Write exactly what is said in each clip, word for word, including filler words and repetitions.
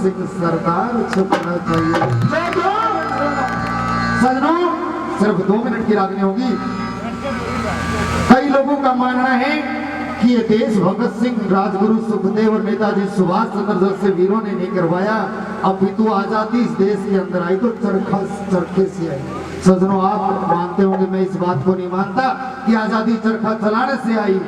सिंह सरदार छपना चाहिए। सजनों, सिर्फ दो मिनट की रागनी होगी। कई लोगों का मानना है कि ये देश भगत सिंह, राजगुरु सुखदेव और नेताजी सुभाष चंद्र जैसे वीरों ने नहीं करवाया, अपितु आजादी इस देश के अंदर आई तो चरखा, चरखे से आई। सजनों, आप मानते होंगे, मैं इस बात को नहीं मानता कि आजादी चरखा चलाने से आई।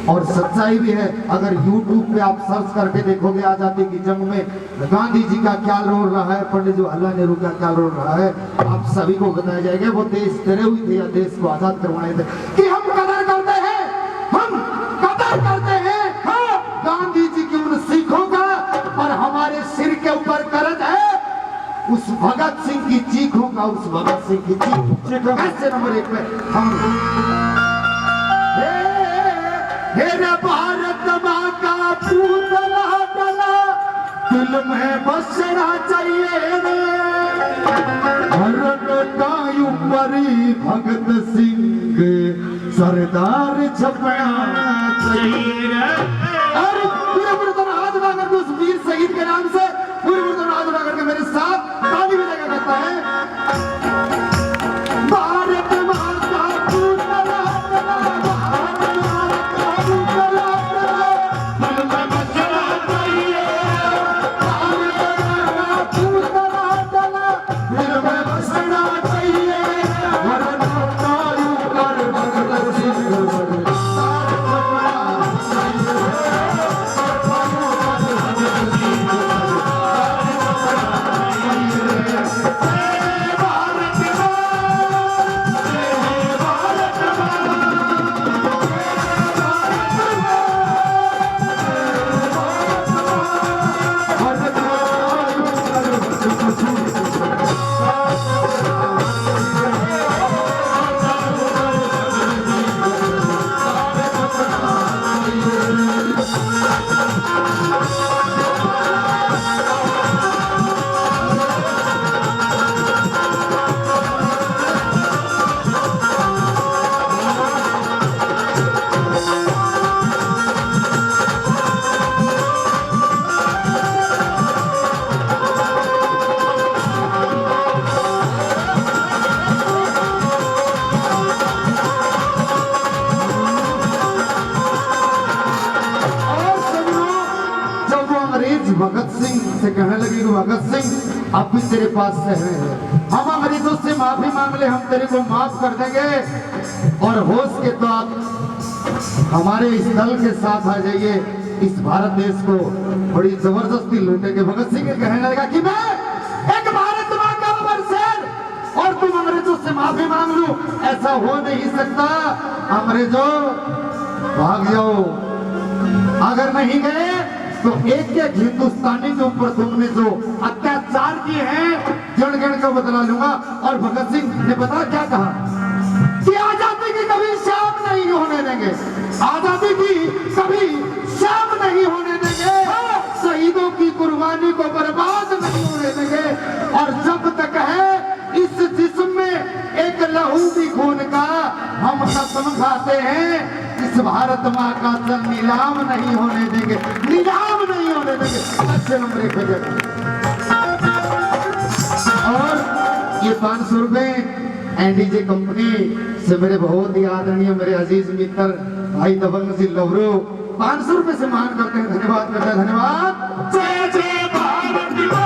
और सच्चाई भी है, अगर YouTube पे आप सर्च करके देखोगे आजादी की जंग में गांधी जी का क्या रोल रहा है, पंडित जवाहरलाल नेहरू का क्या रोल रहा है, आप सभी को बताया जाएगा। वो देश डरे हुए थे या देश को आजाद करवाने थे कि हम कदर करते हैं, हम कदर करते हैं, हाँ, गांधी जी की उन सीखों का, पर हमारे सिर के ऊपर कर्ज है उस भगत सिंह की चीखों का, उस भगत सिंह की चीखों का। चीखों का। ऐसे नंबर एक पे हम। हे, हे रे भारत माँ का पूतला डला, दिल में बसना चाहिए रे। हरण का ऊपरी भगत सिंह सरदार छपना चाहिए रे। और पूरे, पूरे तरह हाथ उठा करके उस वीर शहीद के नाम से पूरे, पूरे तरह हाथ उठा करके मेरे साथ ताली बजाया करता है। भारत माता पूतला डला, भारत माता पूतला डला, दिल में बसना चाहिए। भारत माता पूतला डला, दिल में बसना चाहिए। हर नौका ऊपर भगत सिंह सरदार छपना चाहिए। और सुनो, जब वो अंग्रेज भगत सिंह से कहने लगे कि भगत सिंह, अब भी तेरे पास सहने हैं, हम अंग्रेजों से माफी मांग ले, हम तेरे को माफ कर देंगे, और हो सके तो आप हमारे इस दल के साथ आ जाइए, इस भारत देश को बड़ी जबरदस्ती लूटेंगे। भगत सिंह कहने लगा कि मैं एक भारत माँ का अमर शेर, और तुम अंग्रेजों से माफी मांग लो, ऐसा हो नहीं सकता। अंग्रेजों, भाग जाओ। अगर नहीं गए तो एक एक हिंदुस्तानी के ऊपर तुमने जो अत्याचार किए हैं, गिण गिण के बदला लूंगा। और भगत सिंह ने पता क्या कहा कि आजादी की कभी शाम नहीं होने देंगे, आजादी की कभी शाम नहीं होने देंगे, शहीदों की कुर्बानी को बर्बाद नहीं होने देंगे। और जब तक है इस जिस्म में एक लहू भी खून का, हम कसम खाते हैं, इस भारत माँ का जल नीलाम नहीं होने देंगे, नीलाम नहीं होने देंगे। अच्छे नंबर एक बजे। और ये पाँच सौ रुपए एनडीजे कंपनी से मेरे बहुत ही आदरणीय, मेरे अजीज मित्र भाई दबंग सिंह लवरू पाँच सौ रुपए से मान करते हैं। धन्यवाद करते हैं, धन्यवाद। जय जय भारत माँ।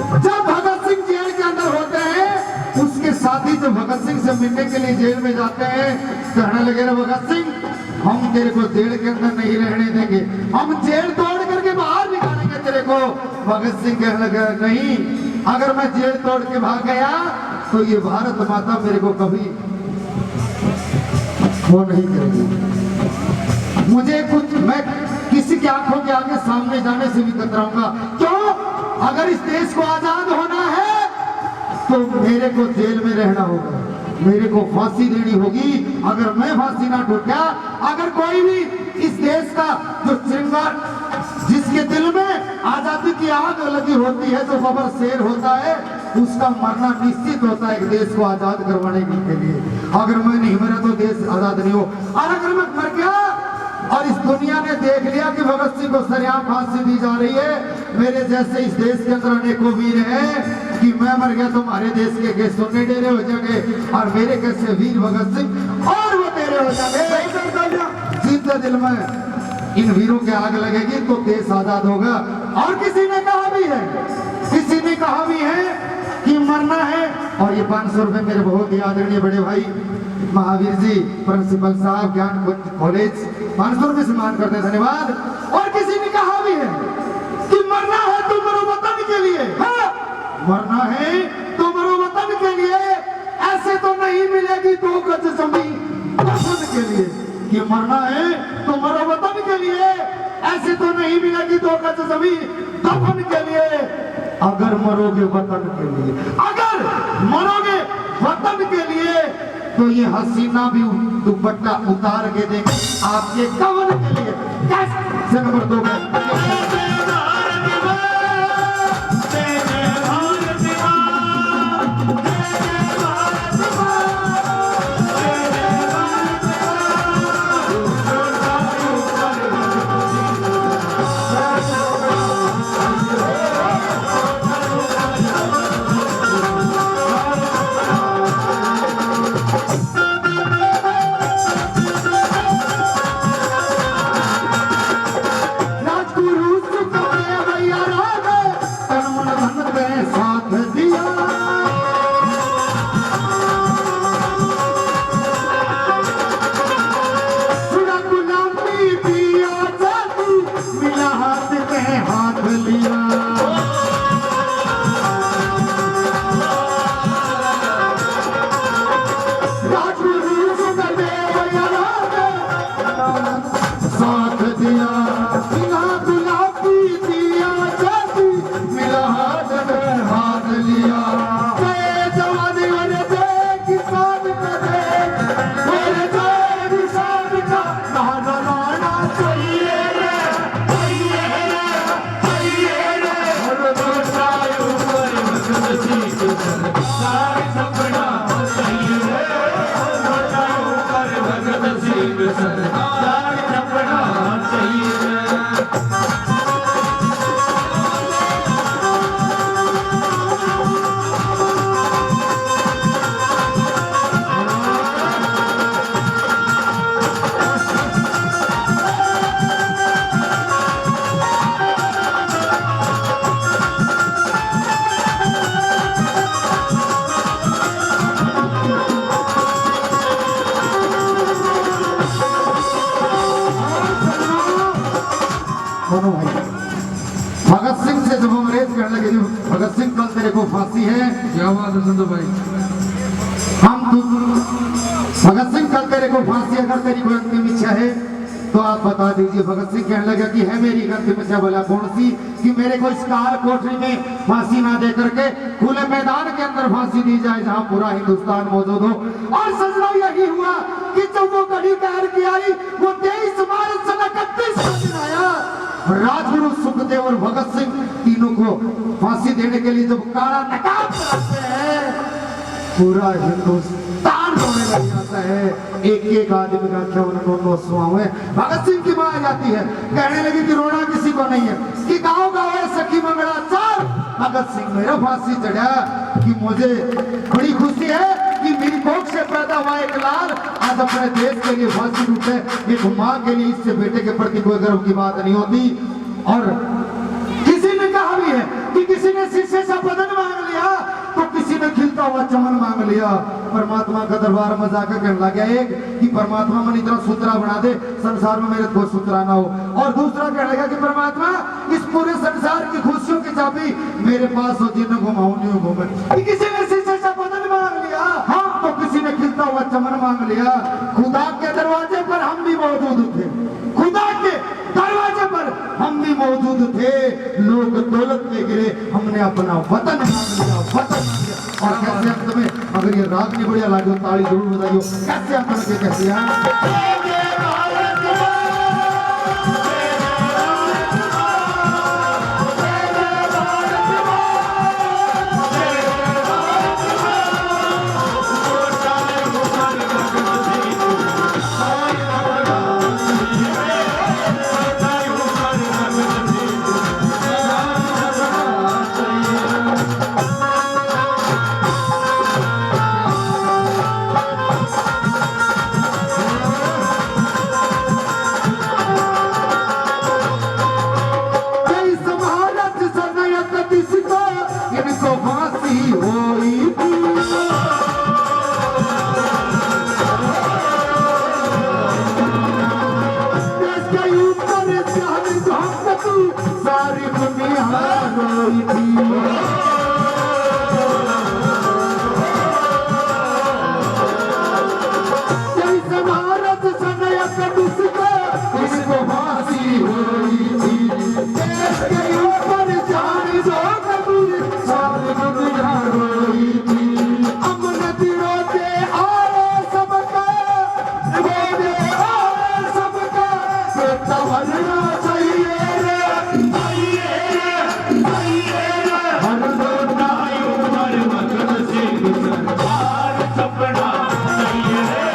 जब भगत सिंह जेल के अंदर होते हैं, उसके साथी जब भगत सिंह से मिलने के लिए जेल में जाते हैं, कहने लगे, "रे भगत सिंह, हम तेरे को जेल के अंदर नहीं रहने देंगे, हम जेल तोड़ करके बाहर निकालेंगे तेरे को।" भगत सिंह कहने लगे, "नहीं, अगर मैं जेल तोड़ के भाग गया तो ये भारत माता मेरे को कभी वो नहीं करेगी। मुझे कुछ, मैं किसी की आंखों के आगे सामने जाने से भी कतराऊंगा। क्यों? अगर इस देश को आजाद होना है तो मेरे को जेल में रहना होगा, मेरे को फांसी देनी होगी। अगर मैं फांसी ना ठोका, अगर कोई भी इस देश का जो श्रृंगार, जिसके दिल में आजादी की आग लगी होती है, जो बबर शेर होता है, उसका मरना निश्चित होता है एक देश को आजाद करवाने के लिए। अगर मैं नहीं मरा तो देश आजाद नहीं हो। और अगर मैं मर गया और इस दुनिया ने देख लिया कि भगत सिंह को सरेआम फांसी दी जा रही है, मेरे जैसे इस देश के अंदर अनेकों वीर हैं कि मैं मर गया तो हमारे देश के, के सोने डेरे हो जाएंगे और मेरे जैसे वीर भगत सिंह और वो डेरे हो जाएंगे। जिंदा दिल में इन वीरों के आग लगेगी तो देश आजाद होगा। और किसी ने कहा भी है, किसी ने कहा भी है कि मरना है। और ये पाँच सौ रुपए मेरे बहुत ही आदरणीय बड़े भाई महावीर जी, प्रिंसिपल साहब, ज्ञान कुंज कॉलेज, पाँच सौ रुपए सम्मान करते हैं, धन्यवाद। और किसी ने कहा भी है कि मरना है तो मरो वतन के लिए, हाँ, मरना है तो मरो वतन के लिए, ऐसे तो नहीं मिलेगी दो गज जमीन दफन के लिए। कि मरना है तो मरो वतन के लिए, ऐसे तो नहीं मिलेगी दो गज जमीन दफन के लिए। अगर मरोगे वतन के लिए, अगर मरोगे वतन के लिए, तो ये हसीना भी दुपट्टा उतार के देंगे आपके कफन के लिए। कैसे नंबर दो में? राजगुरु सुखदेव यारा ने तन मन धन में साथ दिया। थोड़ा गुलामी दिया जादू, मिला हाथ में हाथ लिया। राजगुरु सुखदेव यारा ने साथ दिया, बिना गुलामी दिया जादू, मिला हाथ में हाथ लिया। जय जवान और जय किसान का जय, और जय किसान का नारा लाना चाहिए रे, चाहिए रे, चाहिए रे। और बताओ पर भगत सिंह सरदार छपना चाहिए रे, और बताओ पर भगत सिंह सरदार छपना चाहिए रे। मनो भाई, भगत सिंह से जब अंग्रेज कहने लगे, "जी, भगत सिंह, कल तेरे को फांसी है।" क्या बात है संधू भाई। हम तो, "भगत सिंह, कल तेरे को फांसी, अगर तेरी कोई अंतिम इच्छा है तो आप बता दीजिए।" भगत सिंह कहने लगा कि है मेरी एक अंतिम इच्छा। बोला, "कौन सी?" कि मेरे को इस काल कोठरी में फांसी ना दे करके खुले मैदान के अंदर फांसी दी जाए, जहां पूरा हिंदुस्तान मौजूद हो। और सजना यही हुआ कि जब वो घड़ी तैर के आई, वो तेईस मार्च सन इकतीस का दिन आया। राजगुरु सुखदेव और भगत सिंह तीनों को फांसी देने के लिए जब काला नकाब चढ़ाते हैं, पूरा हिंदुस्तान रोने लग जाता है। एक एक आदमी का क्या उन्होंने नौ सौ हुए। भगत सिंह की माँ आ जाती है, कहने लगी कि रोना किसी को नहीं है, कि गाँव गाँव है सखी मंगलाचार। भगत सिंह मेरा फांसी चढ़ा कि मुझे बड़ी खुशी है कि मेरी कोख से पैदा हुआ एक लाल आज अपने देश के लिए फांसी उठे। एक माँ के लिए इससे बेटे के प्रति कोई गर्व की बात नहीं होती। और किसी ने कहा भी है कि किसी ने शीशे से लिया। परमात्मा का दरबार में जाकर कहने लग गया, एक कि परमात्मा, मन इतना सुथरा बना दे, संसार में मेरे को सुथरा ना हो। और दूसरा कहने लगा कि परमात्मा, इस पूरे संसार की खुशियों की चाबी मेरे पास हो, जिन्हें घुमाऊं नहीं घूमे। कि किसी ने शीशे से बदन मांग लिया, हाँ, तो किसी ने खिलता हुआ चमन मांग लिया। खुदा के दरवाजे पर हम भी मौजूद थे, खुदा के दरवाजे पर हम भी मौजूद थे। लोग दौलत में गिरे, हमने अपना वतन मांग लिया, वतन मांग लिया। और कैसे अंत में, अगर ये राग नहीं बढ़िया लगे, ताली जरूर बजाइयो। कैसे अंत में कहते हैं? जय महाराज सनयत दिसता, इनको फांसी होई थी। देश के ऊपर जान धमक तू, सारी दुनिया रोई थी। जय महाराज सनयत दिसता, इनको फांसी होई थी। देश के ऊपर जान जो कबूल, सारी दुनिया रोई थी। अमन दिलो दे आए सबका, दे आए सबका, बेटा बनना चाहिए रे, चाहिए रे, चाहिए रे। हर रोटा उमर भगत सिंह सरकार सपना चाहिए रे।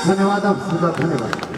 धन्यवाद, आप सबका धन्यवाद।